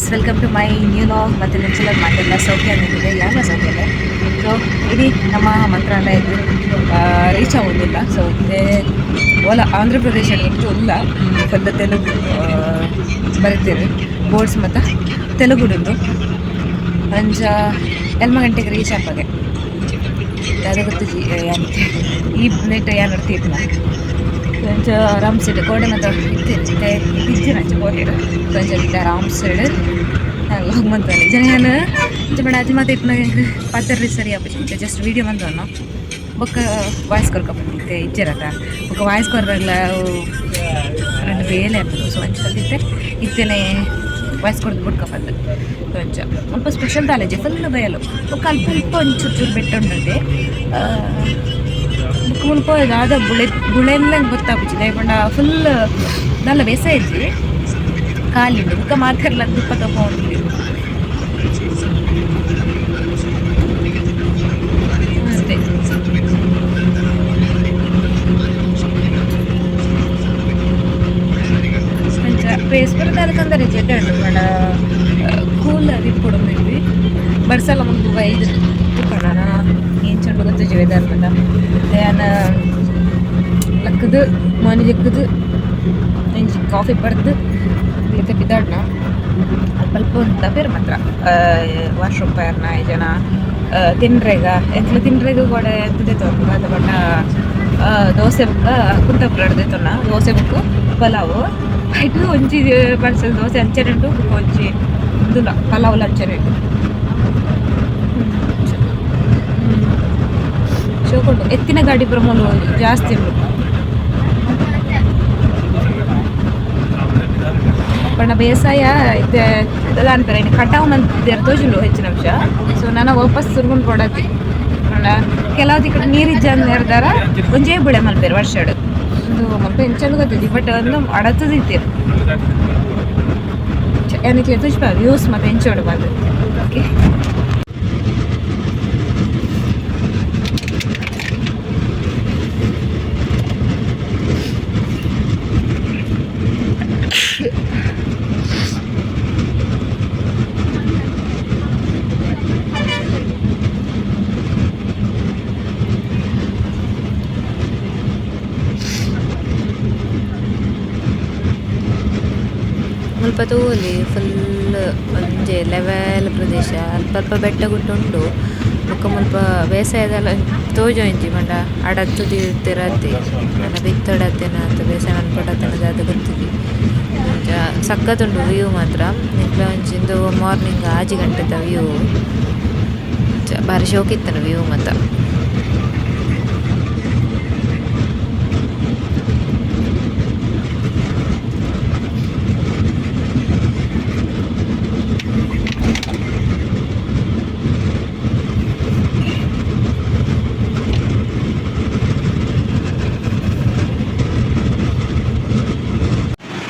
Guys, welcome to my new vlog. ಮತ್ತು ನಿಂಚಲ ಮಾತೆಲ್ಲ ಸೌಖ್ಯ ಅಂದಿದೆ, ಯಾವ ಸೌಖ್ಯ. ಸೊ ಇಡೀ ನಮ್ಮ ಮಂತ್ರಾಲಯಕ್ಕೆ ರೀಚ್ ಆಗೋದಿಲ್ಲ. ಸೊ ಇದೇ ಓಲಾ ಆಂಧ್ರ ಪ್ರದೇಶ ಉಲ್ಲ ಫುಲ್ ತೆಲುಗು ಬರೀತೀರಿ ಬೋರ್ಡ್ಸ್ ಮತ್ತು ತೆಲುಗುಡುಂಡು. ಅಂಚ ಎಲ್ಮ ಗಂಟೆಗೆ ರೀಚ್ ಆಪಾಗೆ ದಾದ ಗೊತ್ತುಜಿ ಈ ನೆಟ್ ಯಾನ್ ತೀರ್ನ. ಅಂಚ ಆರಾಮ್ ಸೈಡ್ ಕೋಡೆ ಮತ್ತು ಇತ್ತೆ ಇಜ್ಜಿನ ಅಂಚ ಪೋತೇರು. ಸೊ ಅಂಚ ಇತ್ತೆ ಆರಾಮ್ ಸೈಡ್ ಲಾಗ್ ಮಂತೊಂದು ಜನ ಯಾನ್ ಇಂಚ ಪಂಡ ಅಜ್ಜಿ ಮಾತ ಇಪ್ಪುನಾಗ ಎಂಕ್ ಪಾತೆರ್ರೆ ಸರಿ ಆಪುಜಿ. ಜಸ್ಟ್ ವೀಡಿಯೋ ಮಂತೊನ್ನ ಬೊಕ್ಕ ವಾಯ್ಸ್ ಕೊರ್ಕ ಇತ್ತೆ ಇಜ್ಜೆರತ. ಬೊಕ್ಕ ವಾಯ್ಸ್ ಕೊರ್ರಾಗ್ಲ ರಡ್ಡ್ ಬೇಲೆ ಆಪುಂಡು. ಸೊ ಅಂಚ ಇತ್ತೆ ಇತ್ತೆನೆ ವಾಯ್ಸ್ ಕೊರ್ದು ಬುಡ್ಕ ಪಂದ್. ಸೊ ಅಂಚ ಅಲ್ಪ ಸ್ಪೆಷಲ್ ದಾಲೇಜಿ ಫುಲ್ ಬಯಲು. ಬೊಕ್ಕ ಅಲ್ಪ ಅಲ್ಪ ಒಂಚೂರು ಚೂರು ಬೆಟ್ಟ ಉಂಡತೆ. ಬೊಕ್ಕ ಮುಲ್ಪ ದಾದ ಬುಳೆ ಬುಳೆಲ್ಲ ಗೊತ್ತಾಪುಜಿ, ದಾಯೆ ಪಂಡ ಫುಲ್ ದಾಲ ಬೇಸಾಯ ಇಜ್ಜಿ, ಖಾಲಿ ಉಂಡು. ಬೊಕ್ಕ ಮಾತೆರ್ಲ ದುಪ್ಪ ತಗೊಂಡು ಅಷ್ಟೇ. ಅಂಚ ಪ್ಲೇಸ್ ಪೂರ ದಾದ ಜೆಡ್ಡೆ ಉಂಡು, ಪಂಡ ಕೂಲ್ ಇಪ್ಪೊಡು ಇದ್ವಿ. ಬರ್ಸಲ ಮುಂದೆ ಬೈದು ತೂಕಣ ಎಂಚ ಉಂಡು ಗೊತ್ತುಜಿ ವೆದರ್ ಪಂಡ. ಯಾನ್ ಲಕ್ಕುದು ಮಾನಿ ಜಕ್ಕುದು ಒಂಜಿ ಕಾಫಿ ಪರ್ದು ಇತ್ತೆ ಪಿದಾಡ್ನ. ಅಲ್ಪ ಅಲ್ಪ ಉಂತ ಪೇರ್ ಮಾತ್ರ ವಾಶ್ರೂಮ್ ಪೇರ್ನ ಜನ ತಿನ್ರೆಗ ಎಂಕ್ಲ ತಿನ್ರೆಗ ಗೋಡೆ ಎಂತದೇ ತೋರ್ಪುಂಡು ಪಂಡ ದೋಸೆ ಬುಕ್ಕ ಕುಂದಾಪುರ ದೆತೊನ್ನ ದೋಸೆ ಬುಕ್ ಪಲಾವು. ಐಟ್ ಒಂಜಿ ಪಾರ್ಸೆಲ್ ದೋಸೆ ಅಂಚನೆ ಉಂಟು, ಬೊಕ್ಕ ಒಂಜಿ ಉಂದುಲ ಪಲಾವುಲ ಅಂಚನೆ ಉಂಟು. ಶೋಕುಂಡು. ಎತ್ತಿನ ಗಾಡಿ ಪೂರ ಮೂಲು ಜಾಸ್ತಿ ಉಂಟು. ಪಂಡ ಬೇಸಾಯ ಇತ್ತೆ ದಾದ ಇನ್ನು ಕಟಾವು ಮಂತಿದ್ದೇರ್ ತೋಜುಂಡು ಹೆಚ್ಚಿನ ಅಂಶ. ಸೊ ನನ ವಾಪಸ್ ಸುರ್ಗುಂಡು ಕೊಡತಿ ಪಂಡ ಕೆಲವು ಕಡೆ ನೀರಿಜ್ಜ ನೇರ್ದಾರ ಒಂಜೇ ಬುಳೆ ಮಲ್ಪೇರು ವರ್ಷಡ್. ಒಂದು ಮಲ್ಪ ಎಂಚಂದು ಗೊತ್ತಿದ್ದಿ, ಬಟ್ ಒಂದು ಅಡತದ ಇತ್ತೀರ್ ಏನಕ್ಕೆ ತುಷ್ಪ ವ್ಯೂಸ್ ಮತ್ತೆ ಎಂಚೋಡು ಬಂದು. ಓಕೆ, ಮುಲ್ಪ ತೂವೊಲಿ ಫುಲ್ ಒಂಜಿ ಲೆವೆಲ್ ಪ್ರದೇಶ. ಅಲ್ಪ ಅಲ್ಪ ಬೆಟ್ಟ ಗುಡ್ಡ ಉಂಡು. ಬೊಕ್ಕ ಮುಲ್ಪ ಬೇಸಾಯದಲ್ಲ ತೋಜೊಂಜಿ ಪಂಡ ಅಡತ್ತು ದೀತೆರ್ ಪಂಡ ಬಿತ್ತೊಡತ್ತೇನ ಅತ್ತ್ ಬೇಸಾಯ ಮನ್ಪೊಡತ್ತೇನ ದಾದ ಗೊತ್ತಿಜ್ಜಿ. ಅಂಚ ಸಕ್ಕತ್ ಉಂಡು ವ್ಯೂ ಮಾತ್ರ. ನಿಕ್ಲೆ ಒಂಜಿ ಇಂದು ಮಾರ್ನಿಂಗ್ 6 ಗಂಟೆದ ವ್ಯೂ. ಬಾರಿ ಶೋಕು ಇತ್ತುಂಡು ವ್ಯೂ ಮಾತ.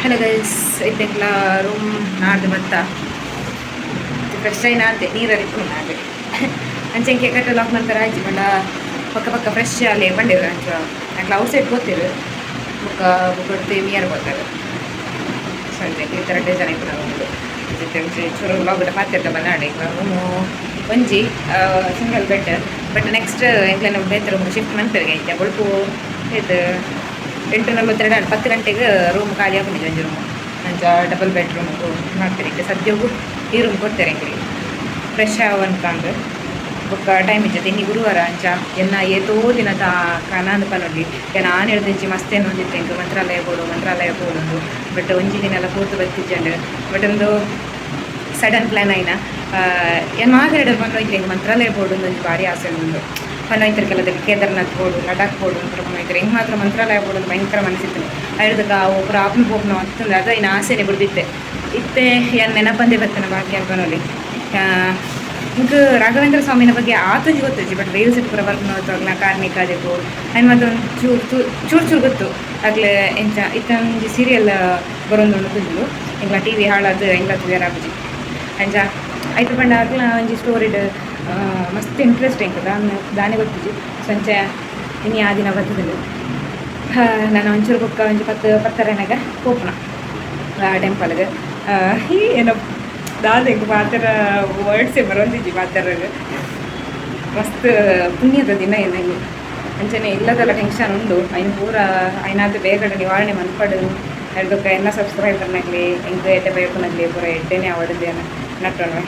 ಹಲೋ ಗೈಸ್, ಇತ್ತೆಂಕ್ಲ ರೂಮ್ ನಾಡ್ದು ಬತ್ತ ಫ್ರೆಶ್ ಆಯ್ನ ಅಂತೆ ನೀರಲ್ಲಿ ನಾದೆ. ಅಂಚೆ ಎಂಕೆ ಕಟ್ಟ ಲಾಕ್ ಮಾಡ್ತಾರೆ ಆಯ್ತು ಪಂಡ ಪಕ್ಕ ಪಕ್ಕ ಫ್ರೆಶ್ ಅಲ್ಲಿ ಬಂದಿರು. ಅಂಚ ಎಂಕ್ಲ ಔಟ್ ಸೈಡ್ ಪೋತಿರು. ಬೊಕ್ಕ ಬೊಕ್ಕ ಮಿಯರ್ ಪೋತಾರೆ. ಸಂಜೆ ಈ ಥರ ಜನ ಇಪ್ಪುನ ಉಂಡು. ಚೂರು ಲಾಗ್ ಪಾತೆರ್ದ ಬಂದಾಂಡ್. ರೂಮು ಒಂಜಿ ಸಿಂಗಲ್ ಬೆಡ್, ಬಟ್ ನೆಕ್ಸ್ಟ್ ಎಂಕ್ಲೆನ ಬೇತೆ ರೂಮ್ ಶಿಫ್ಟ್ ಮನ್ಪೆರ್ಗೆ. ಇಂಚ ಬೊಳ್ಪು ಇದು 8:42, 10 ಗಂಟೆಗೆ ರೂಮ್ ಖಾಲಿ ಆಪುಂಡು ಒಂಜಿ ರೂಮ್. ಅಂಚ ಡಬಲ್ ಬೆಡ್ ರೂಮ್ ಮಾಡ್ತಾರೆ. ಈಗ ಸದ್ಯಗೂ ಈ ರೂಮ್ ಕೊಡ್ತಾರೆ ಎಂಕ್ಲೆಗ್. ಫ್ರೆಶ್ ಆವನ್ಕಂದ್ ಬೊಕ್ಕ ಟೈಮ್ ಇಜ್ಜತೆ. ಇನಿ ಗುರುವಾರ. ಅಂಚ ಎನ್ನ ಏತೋ ದಿನದ ಕನಾಂದ್ ಪನೊಲಿ ಯಾನ್ ಹೇಳ್ದಿಂಚಿ ಮಸ್ತ್ ಏನೊಂದಿತ್ತೆ ಎಂಕ್ ಮಂತ್ರಾಲಯ ಬೋಡು, ಮಂತ್ರಾಲಯ ಬೋಡು. ಬಟ್ ಒಂಜಿ ದಿನ ಎಲ್ಲ ಪೂರ್ತಿ ಬತ್ತಿಜ್ಜಂಡ್. ಬಟ್ ಒಂದು ಸಡನ್ ಪ್ಲ್ಯಾನ್ ಆಯ್ನ. ಏನ್ ಮಾತಾಡ ಪಂಡ ಎಂಕ್ ಮಂತ್ರಾಲಯ ಬೋಡು ಒಂಜಿ ಭಾರಿ ಆಸೆ ಉಂಡು ಪನೊಯ್ತರ್. ಕೆಲದಕ್ಕೆ ಕೇದಾರ್ನಾಥ್ ಬೋಡು, ಲಡಾಖ್ ಬೋಡು ಅಂತ ಪನೊಯ್ತರ್. ಎಂಕ್ ಮಾತ್ರ ಮಂತ್ರಾಲಯ ಬೋಡು ಭಯಂಕರ ಮನಸ್ಸಿತ್ತು. ಐಡ್ದಕ ಅವು ಪೂರ ಆಪುನ ಪೋಪುನ ಅತ್ತಂದ್ರೆ ಅದು ಐನ ಆಸೆನೆ ಬಿಡ್ದಿತ್ತೆ. ಇತ್ತೆ ಯಾನ್ ನೆನಪಂದೆ ಬತ್ತನ ಭಾಗ್ಯ ಪನೊಲಿ. ಇಂಕ್ ರಾಘವೇಂದ್ರ ಸ್ವಾಮಿನ ಬಗ್ಗೆ ಆತೊಂಜಿ ಗೊತ್ತುಜ್ಜಿ, ಬಟ್ ರೀಲ್ಸ್ ಪೂರ ಬರ್ಪುನ ಕಾರ್ಣಿಕ ಅದಕ್ಕೂ ಐನ್ ಮಾತ್ರ ಒಂದು ಚೂರು ಚೂರು ಚೂರು ಚೂರು ಗೊತ್ತು. ಅಗ್ಲೆ ಎಂಚ ಇತ್ತ ಒಂಜಿ ಸೀರಿಯಲ್ ಬರೊಂದುಂಡು ತುಜುಂಡು. ಎಂಕ್ಲ ಟಿವಿ ಹಾಳಾದ್ ಎಂಕ್ಲ ತೂಯೆರೆ ಆಪುಜಿ. ಅಂಚ ಐತ ಪಂಡ ಅಗ್ಲ ಒಂಜಿ ಸ್ಟೋರಿಡ್ ಮಸ್ತ್ ಇಂಟ್ರೆಸ್ಟ್ ಎಂಕ್ ದಾನೆ ದಾನೆ ಗೊತ್ತುಜ್ಜಿ. ಸೊ ಅಂಚ ಇನಿ ಆ ದಿನ ಬತ್ತುದುಂಡು. ನಾನು ಒಂಚೂರು ಬೊಕ್ಕ ಒಂಜಿ ಪತ್ತು ಪತ್ತರನಾಗ ಪೋಪುನ ಟೆಂಪಲ್ಗೆ. ಈ ಏನೋ ದಾದ ಎಂಕ್ ಪಾತೆರ ವರ್ಡ್ಸೇ ಬರೊಂದಿಜ್ಜಿ ಪಾತೆರಗ್. ಮಸ್ತ್ ಪುಣ್ಯದ ದಿನ ಇನಿ. ಅಂಚನೆ ಇಲ್ಲದೆಲ್ಲ ಟೆನ್ಷನ್ ಉಂಡು, ಐನ್ ಪೂರ ಐನಾತ್ ಬೇಗಡೆ ನಿವಾರಣೆ ಮನ್ಪಡು. ಬೊಕ್ಕ ಎನ್ನ ಸಬ್ಸ್ಕ್ರೈಬರ್ನಗ್ಲಿ ಎಂಕ್ ಎಡ್ಡೆ ಬಯಕುನಗ್ಲಿ ಪೂರ ಎಡ್ಡೆನೆ ಆವಡ್ ದೇನ ನಟ್ಟೊನ್ವೆ.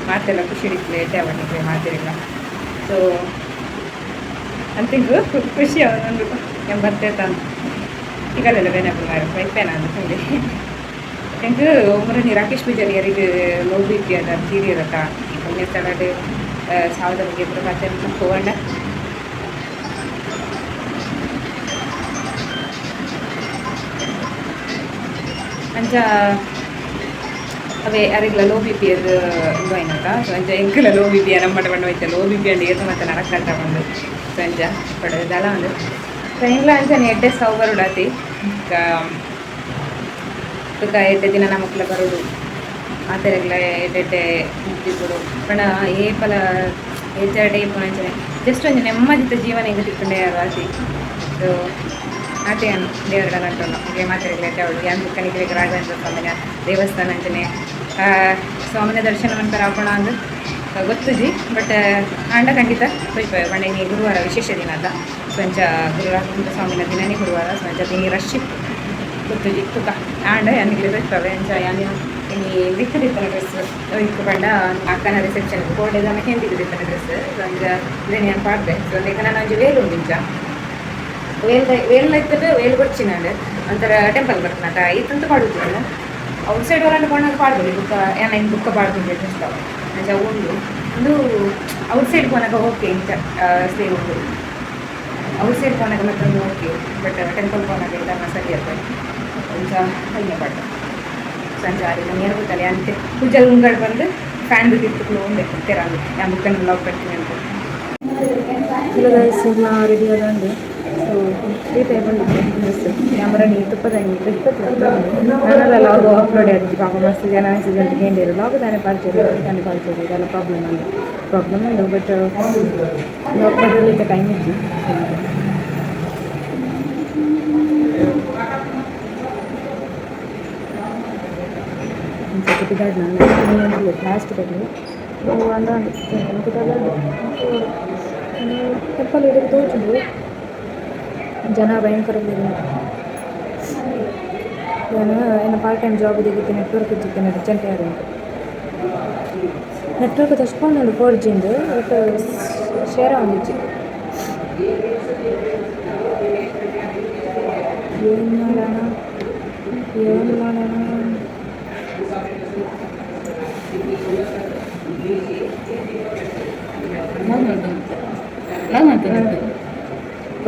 ಮಾತೆಲ್ಲ ಖುಷಿ ಇಪ್ಪುಲೆ, ಎಡ್ಡೆ ಆವಡ್ ಮಾತೆರೆಗ್ಲ. ಸೊ ಅಂತಿಂಗ್ ಖುಷಿ ಆವೊಂದುಂಡು ಎಂಬತ್ತೆ ತಾನು ಈಗಲೆಲ್ಲ ಬೇನೆ ಮಾರೆ ಬೈಪೇನ ಅಂದ್. ಎಂಕ್ ಒಮರನಿ ರಾಕೇಶ್ ಪೂಜಾರಿ ಯಾರಿಗೆ ಲೋ ಬಿ ಪಿ ಅದ ತೀರಿರತ್ತ. ಈ ಪುಣ್ಯಸ್ಥಳಡ್ ಸಾವದ ಬಗ್ಗೆ ಪೂರ ಪಾತೆರ್ನ ಪೋವಂಡ. ಅಂಚ ಅವೇ ಅರೆಗ್ಲ ಲೋ ಬಿ ಪಿ ಅದು ಉಂದು ಆಯ್ನತ. ಸೊ ಅಂಚ ಎಂಕಲ ಲೋ ಬಿ ಪಿ ನಮ್ಮಟ ಬಣ್ಣ ಹೋಯ್ತ. ಲೋ ಬಿ ಪಿ ಅಂಡ್ ಏತ್ ಮಾತ ನರಕಂತ ಬಂದು. ಸೊ ಅಂಚ ಪಡ ದಲ ಉಂಡು. ಸೊ ಎಂಕ್ಲ ಅಂಚನೆ ಎಡ್ಡೆ ಸಾವು ಬರೋಡಾತಿ. ಬೊಕ್ಕ ಎಡ್ಡೆ ದಿನ ನಮಕ್ಲ ಬರೋಡು, ಮಾತೆರೆಗ್ಲ ಎಡ್ಡೆ ಎಡ್ಡೆ ಮುಕ್ತಿ ಕೊಡು ಪಂಡ. ಏಪಲ ಏಜಾಡೆ ಇಪ್ಪುನ ಅಂಚನೆ ಜಸ್ಟ್ ಒಂಜಿ ನೆಮ್ಮದಿತ ಜೀವನ ಎಂಕ್ ತಿಕ್ಕುಂಡೆ ಆತಿ. ಸೊ ಆತೆ ಯಾನ್ ದೇವರ ನಟ್ಟೊಂಡು ಹಾಗೆ ಮಾತೆರೆಗ್ಲ ಎಡ್ಡೆ ಆವಡ್. ಯಾನ್ ಬೊಕ್ಕ ನಿಕ್ಲೆಗ್ ರಾಘವೇಂದ್ರ ಸ್ವಾಮಿನ ದೇವಸ್ಥಾನ ಅಂಚನೆ ಸ್ವಾಮಿನ ದರ್ಶನ ಮನ್ಪೆರೆ ಆಪುಂಡ ಅಂದ್ ಗೊತ್ತುಜಿ, ಬಟ್ ಆಂಡ ಖಂಡಿತ ತೋಜ್ಪಾವೆ. ಪಂಡ ಇನಿ ಗುರುವಾರ ವಿಶೇಷ ದಿನ ಅಲ್ಲ. ಸೊ ಅಂಚ ಗುರು ರಾಘವೇಂದ್ರ ಸ್ವಾಮಿನ ದಿನನೇ ಗುರುವಾರ. ಸೊ ಅಂಚ ಇನಿ ರಶ್ ಇಪ್ಪು ಗೊತ್ತುಜಿ, ತುಕ ಆಂಡ ಯಾನ್ ನಿಕ್ಲೆಗ್ ತೋಜ್ಪಾವೆ. ಅಂಚ ಯಾನ್ ಇನಿ ದಿಕ್ಕದಿಪ್ಪುನ ಡ್ರೆಸ್ ಇಕ್ಕು ಪಂಡ ಅಕ್ಕನ ರಿಸೆಪ್ಷನ್ ಕೋಡೆದ ಮೆಹಂದಿಗ್ ದಿಪ್ಪುನ ಡ್ರೆಸ್. ಸೊ ಅಂಚ ಇಂದೆನ್ ಯಾನ್ ಪಾಡ್ದೆ. ಸೊ ಅಂದೆಕ್ ನನ ಒಂಜಿ ವೇಲ್ ಉಂಡು. ಇಂಚ ವೇಲ್ ವೇಲ್ ಇತ್ತುಂಡು, ವೇಲ್ ಬೊಡ್ಚಿನಾಂಡ್ ಒಂಥರ ಟೆಂಪಲ್ ಬರ್ಪುನತ ಈತಂತ ಪಾಡುಜಿ ಯಾನ್. ಔಟ್ ಸೈಡ್ ಹೊರಂಡ ಪೋನಾಗ ಪಾಡ್ಬೊಲಿ. ಬೊಕ್ಕ ಯಾನ್ ಐನ್ ಬೊಕ್ಕ ಪಾಡ್ದುಂಡು ಡ್ರೆಸ್. ಅಂಚ ಉಂಡು ಉಂದು. ಔಟ್ ಸೈಡ್ ಪೋನಾಗ ಓಕೆ, ಇಂಚ ಸ್ಲೀವ್ ಉಂಡು. ಔಟ್ ಸೈಡ್ ಪೋನಾಗ ಮತ್ತೊಂದು ಓಕೆ, ಬಟ್ ಟೆಂಪಲ್ ಪೋನಾಗ ಇದನ್ನ ಸರಿ ಆಗ್ತದೆ. ಅಂಚ ಐನೆ ಪಾಡ್ದೆ. ಸಂಜೆ ಆರಿಲ್ಲ ನೇರ ಗೊತ್ತಲ್ಲ ಅಂತೆ ಕುಜಲ್ ಮುಂಗಡ್ ಬಂದು ಫ್ಯಾನ್ ತಿರ್ತು ಉಂಡೆ ತೆರಾಂದು. ಯಾನ್ ಬುಕ್ಕನ್ ವ್ಲಾಗ್ ಬರ್ತೀನಿ ಅಂತ. ಹಲೋ ಗೈಸ್, ಎಲ್ಲ ರೆಡಿ ಆದಂಡು. ಸೊ ಈ ಟೈಪ್ ಡ್ರೆಸ್ ಕ್ಯಾಮ್ರಾ ನೀರು ತುಪ್ಪದ ನಾನೆಲ್ಲ ಲಾಗ್ ಅಪ್ಲೋಡ್ ಆಗಿ ಪಾಪ ಮಸ್ತ್ ಜನ ಮೆಸೇಜ್ ಅಂತ ಕೇಂದಿರು, ಲಾಗ್ ತಾನೇ ಪಾಡ್ಚೇರಿ ತಾನೇ ಪಾಡ್ಚೇರಿ. ಇದೆಲ್ಲ ಪ್ರಾಬ್ಲಮ್ ಅಲ್ಲ, ಪ್ರಾಬ್ಲಮ್ ಉಂಟು, ಬಟ್ ಲಾಗ್ ಪಾಡಲಿಕ್ಕೆ ಟೈಮ್ ಇತ್ತು. ಪಿದಾಡ್ ಲಾಸ್ಟ್ ಬರಲಿ ಅಂದ ಟೆಂಪಲ್ ಹಿಡಿದು ತೋಚುಂಡು. ಜನ ಭಯಂಕರ. ನಾನು ಏನು ಪಾರ್ಟ್ ಟೈಮ್ ಜಾಬ್ ದಿಗಿತ್ತೆ, ನೆಟ್ವರ್ಕ್ ಇಜ್ಜಿತ್ತೆ, ಅರ್ಜೆಂಟ್ ಯಾರು ಉಂಟು. ನೆಟ್ವರ್ಕ್ ತಚ್ಕೊಂಡು 4ಜಿಂದು, ಬಟ್ ಶೇರ್ ಆವೊಂದಿಜ್ಜಿ. ಏನು ಮಾಡೋಣ, ಏನು ಮಾಡೋಣ?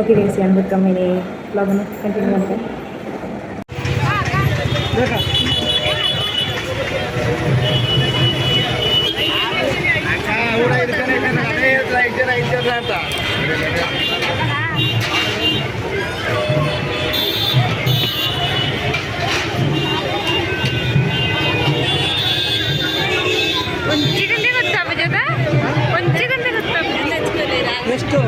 ಓಕೆ ಗೈಸ್, ಯಾನ್ ಬೊಕ್ಕ ಮಿನಿ ವ್ಲಾಗನ್ನು ಕಂಟಿನ್ಯೂ ಮಾಡ್ತೆ. ಒಂಜಿ ಗಂಟೆ ಗೊತ್ತಾಪುಜದ, ಒಂಜಿ ಗಂಟೆ ಗೊತ್ತಾಪುಜ. ಎಷ್ಟು?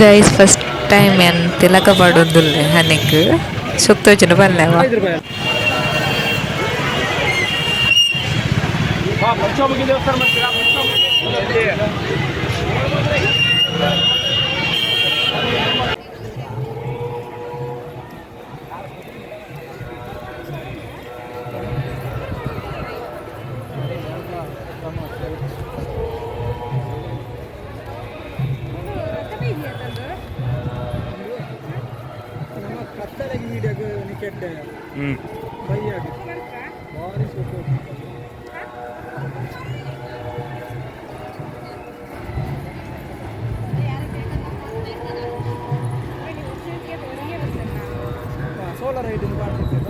ಗೈಸ್, ಫಸ್ಟ್ ಟೈಮ್ ಯಾನ್ ತಿಲಕ ಪಾಡೊಂದುಲ್ಲೆ ಹನೆಕ್ ಸುಕ್ತೋಜುಂಡು ಪನ್ಲೆ ಅವ. ಪಂಚಮುಖಿ ದೇವಸ್ಥಾನ ಮಾಡ್ತೀರಾ? ಪಂಚಮುಖಿ. ನಮ್ಮ ಕತ್ತಲೆಗೆ ವೀಡಿಯೋಗೆ ನಿಕೆಟ್ ಬೈಯಾಗ ಭಾರಿ ಸೂಪರ್. ಸೋಲಾರ್ ಐಟಮ್ ಮಾಡ್ತಿದ್ದಲ್ಲ.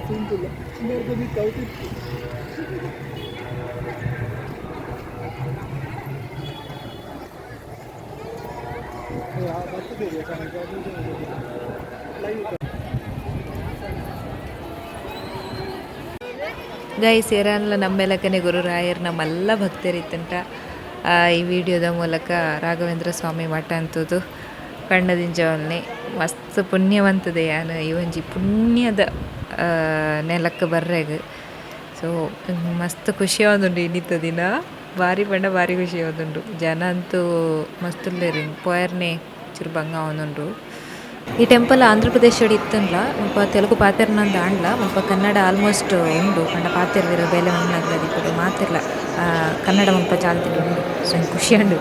ತಿಂತಿಲ್ಲ ಕೌತಿತ್ತು. ಲೈವ್. ಗೈಸ್, ಏರಾನ್ಲ ನಮ್ಮೆಲಕನೆ ಗುರುರಾಯರ್ ನಮ್ಮೆಲ್ಲ ಭಕ್ತರಿತ್ತಂಟ ಈ ವಿಡಿಯೋದ ಮೂಲಕ ರಾಘವೇಂದ್ರ ಸ್ವಾಮಿ ಮಠ ಅಂತದ್ದು. ಕಣ್ಣದಿಂಚವನ್ನೇ ಮಸ್ತ್ ಪುಣ್ಯವಂತದೆ ಯಾನ್ ಈ ಒಂಜಿ ಪುಣ್ಯದ ನೆಲಕ್ ಬರ್ರೆಗ್. ಸೊ ಮಸ್ತ್ ಖುಷಿ ಆವೊಂದುಂಡು ಇನ್ನಿತ ದಿನ ಬಾರಿ ಪಂಡ ಬಾರಿ ಖುಷಿ ಆವೊಂದುಂಡು. ಜನ ಅಂತೂ ಮಸ್ತ್ ಉಲ್ಲೆರ್ ಪೋಯರ್ನೆ ಚೂರು ಬಂಗ ಆವೊಂದುಂಡು. ಈ ಟೆಂಪಲ್ ಆಂಧ್ರ ಪ್ರದೇಶಡ್ ಇತ್ತುಂಡ್ಲ ಮುಲ್ಪ ತೆಲುಗು ಪಾತೆರ್ನಂದ್ ಆಂಡ್ಲ ಮುಲ್ಪ ಕನ್ನಡ ಆಲ್ಮೋಸ್ಟ್ ಉಂಡು ಪಂಡ ಪಾತೆರ್ವೆರ್ ಬೇಲೆ ಮನ್ಪುನಕ್ಲ್ ಮಾತೆರ್ಲ ಕನ್ನಡ ಮುಲ್ಪ ಚಾಲ್ತಿಡ್ ಉಂಡು. ಸೊ ಎಂಕ್ ಖುಷಿ ಆಂಡ್.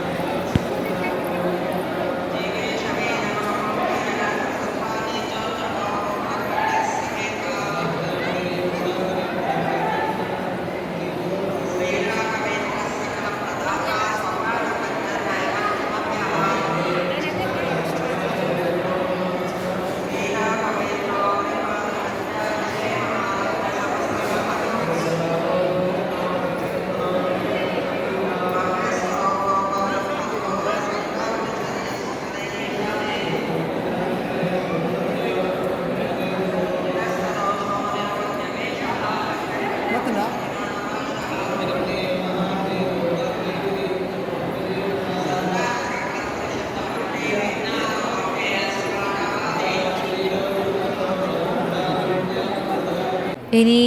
ಇನಿ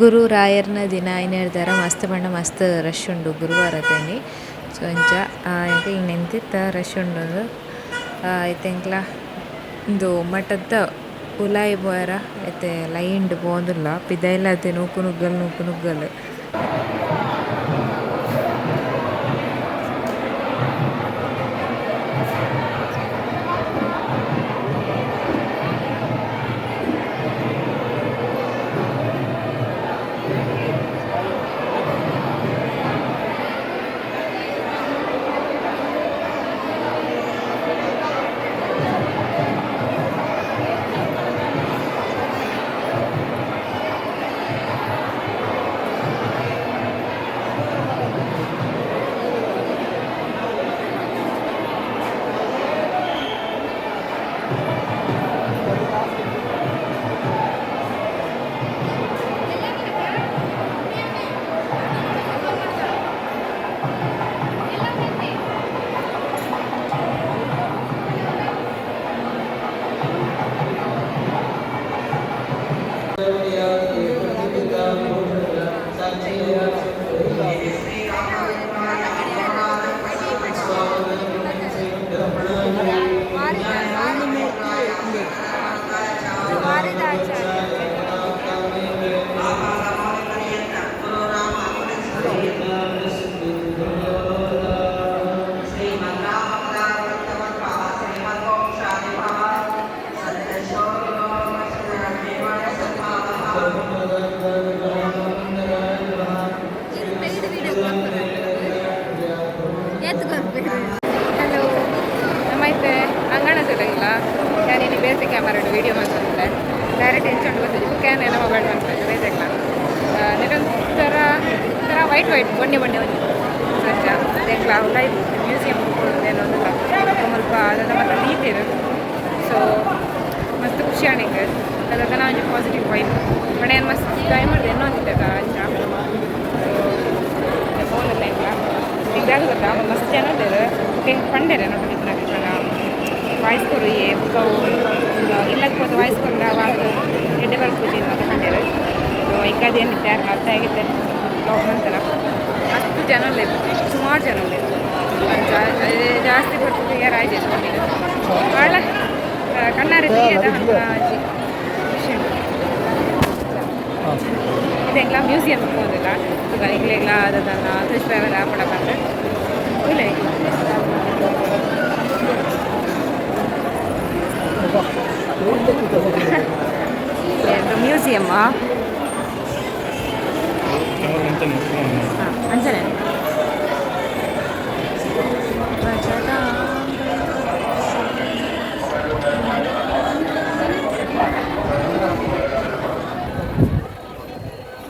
ಗುರು ರಾಯರ್ನ ದಿನ ಇನೇರ್ದಾರ ಮಸ್ತ್ ಪಂಡ ಮಸ್ತ್ ರಶ್ ಉಂಡು ಗುರುವಾರದನಿ. ಸೊ ಅಂಚ ಎಂಕ್ ನೆಂತಿತ್ತ ರಶ್ ಉಂಡು ಇತ್ತೆ ಎಂಕ್ಲ ಉಂದು ಮಠತ್ತ ಉಲಾಯಿ ಪೋಯೆರ ಇತ್ತೆ ಲೈನ್ ಡ್ ಪೋವೊಂದುಲ್ಲ ಪಿದಯಿಲ ಅತೆ ನೂಕು ನುಗ್ಗಲ್ ನೂಕು ನುಗ್ಗಲ್. ಹಲೋ ನಮ್ಮೈತೆ ಅಂಗಣ ಯಾನಿನಿ ಬೇತೆ ಕ್ಯಾಮರಾಡ್ ವೀಡಿಯೋ ಮಲ್ತೊಂದುಲ್ಲೆ ಡೈರೆಕ್ಟ್ ಎಂಚ ಉಂಡು ಗೊತ್ತಿಜ್ಜಿ ಬೊಕ್ಕ ಯಾನ್ ಎನ್ನ ಮೊಬೈಲ್ ಮನ್ಪುನೆ ಬೇತೆಗ್ಲ ನೆಟೊಂಥರ ಒಂಥರ ವೈಟ್ ವೈಟ್ ಬೊನ್ನೆ ಬೊನ್ನೆ ಒಂಜಿ ಅಂಚ ಎಂಕ್ಲ ಉಲಾಯಿ ಮ್ಯೂಸಿಯಂ ಏನೊಂದುಲ್ಲ ಮುಲ್ಪ ದಾದ ಮಾತ ದೀತೆರ್. ಸೊ ಮಸ್ತ್ ಖುಷಿ ಆಂಡ್ ಎಂಕ್ ದಾದನ ಒಂಜಿ ಪಾಸಿಟಿವ್ ವೈಬ್ ಪಂಡ ಯಾನ್ ಮಸ್ತ್ ಟೈಮ್ ಡ್ದ್ ಎನ್ನೊಂದಿತ್ತೆ ಅಂಚ. ಪೋವೊಂದುಲ್ಲ ಎಂಕ್ಲ ಎಂಕ್ ದಾದ ಗೊತ್ತಾ ಮಸ್ತ್ ಜನ ಉಲ್ಲೆರ್ ಬೊಕ್ಕ ಎಂಕ್ ಪಂಡೆರ್ ಎನ್ನೊಟ್ಟುಗು ಇತ್ತಿನಕುಲು ಪಂಡ ವಾಯ್ಸ್ ಕೊರ್ಯೆ ಬೊಕ್ಕ ಅವು ಇಲ್ಲಗ್ ಪೋದು ವಾಯ್ಸ್ ಕೊರ್ಂಡ ಅವಾತ್ ಎಡ್ಡೆ ಬರ್ಪುಜಿ ಮಾತ ಪಂಡೆರ್. ಸೊ ಎಂಕ್ ಅದೇನ್ ಇತ್ತೆ ಅರ್ಥ ಆಗಿತ್ತೆ ವ್ಲಾಗ್ ಮಂತನ ಮಸ್ತ್ ಜನ ಉಲ್ಲೆರ್ ಸುಮಾರು ಜನ ಉಲ್ಲೆರ್ ಅಂಚ ಜಾಸ್ತಿ ಪೊರ್ತು ತೂಯೆರೆ ಆಯ್ಜಿ ಬಾಳ ಕಣ್ಣಾರೆ ತೂಯೆದ ಒಂಜಿ ಖುಷಿ ಉಂಡು. ಇತ್ತೆ ಎಂಕ್ಲ ಮ್ಯೂಸಿಯಂ ಪೋವೊಂದುಲ್ಲ ತೂಕ ಎಂಕ್ಲೆಗ್ಲ ದಾದನ ತೋಜಿಪಾವೆರೆ ಆಪುಂಡ ಪಂದ್ ತೂಲೆ ಮ್ಯೂಸಿಯಮ್ ಅಂಚನೆ.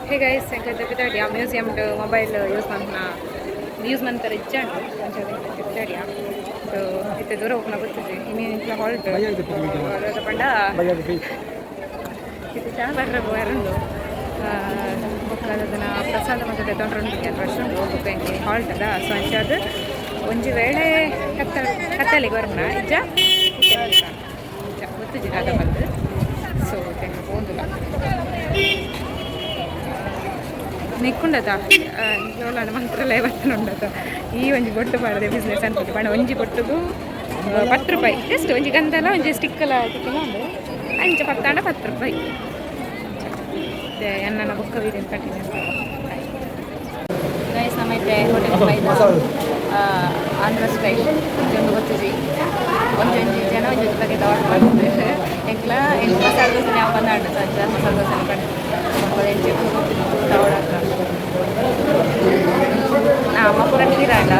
ಹೇ ಗೈಸ್, ಎಂಕ್ ಪಿದಾಡಿಯ ಮ್ಯೂಸಿಯಮ್ ಮೊಬೈಲ್ ಯೂಸ್ ಮನ್ಪುನ ಯೂಸ್ ಮನ್ಪೆರೆ ಇಜ್ಜಾಂಡ್ ಅಂಚ ಪಿದಾಡಿಯ. ಸೊ ಇತ್ತೆ ದೂರ ಹೋಗ್ನ ಗೊತ್ತಿಜ್ಜಿ ಇನಿ ಎಂಕ್ಲ ಹಾಲ್ಟ್ ದಾದ ಪಂಡ ಇತ್ತೆ ಚಾ ಬರ್ರೆ ಪೋಯೆರುಂಡು ಬೊಕ್ಕ ದಾದನ ಪ್ರಸಾದ ಮಾತ ದೆತೊಂಡ್ರೆ ಉಂಡು ರಶ್ ಉಂಡು ಬೊಕ್ಕ ಎಂಕ್ ಹಾಲ್ಟ್ ಅದ. ಸೊ ಅಂಚಾದ್ ಒಂಜಿ ವೇಳೆ ಕತ್ತಲೆಗ್ ಬರ್ಪುನ ಇಜ್ಜ ಇತ್ತೆ ಗೊತ್ತಿಜ್ಜಿ ದಾದ ಬಂದು. ಸೊ ಪೋಂದುಲ್ಲ ನೆಕ್ಕುಂಡತ ಲೋಲಾಂಡ ಮಂತ್ರಾಲಯ ಬತ್ತನುಂಡತ. ಈ ಒಂಜಿ ಬೊಟ್ಟು ಪಾಡದೆ ಬಿಸ್ನೆಸ್ ಅನ್ಪುಜಿ ಪಂಡ ಒಂಜಿ ಬೊಟ್ಟುಗು 10 ರೂಪಾಯಿ. ಜಸ್ಟ್ ಒಂಜಿ ಗಂಧಲ ಒಂಜಿ ಸ್ಟಿಕ್ಕಲ ತಿಕ್ಕಿನ ಉಂಡು. ಅಂಚ ಪತ್ತಾಂಡ 10 ರೂಪಾಯಿ. ಎನ್ನ ಬೊಕ್ಕ ವೀಡಿಯೋ ಕಂಟಿನ್ಯೂ. ಗೈಸ್, ನಮ್ಮ ಇತ್ತೆ ಹೋಟೆಲ್ ಬೈದ. ಆಂಧ್ರ ಸ್ಟೈಲ್ ಒಂದು ಗೊತ್ತಿಜಿ. ಒಂಜೊಂಜಿ ಜನ ಒಂಜೊಂಜಿ ಬಗೆದ ಆರ್ಡರ್ ಮಾಡ್ತಾರೆ. ಎಂಕ್ಲ ಎಂಕ್ ಮಸಾಲೆ ದೋಸೆ ಯಾವ ಬಂದಾಂಡ ಸಂಜೆ ಮಸಾಲೆ ದೋಸೆ ಕಂಡು ಎಂಚೆ ಗೊತ್ತಿಲ್ಲ. ತಗೊಳಕ ಅಮ್ಮ ಪೂರ ನೀರಾಂಡ.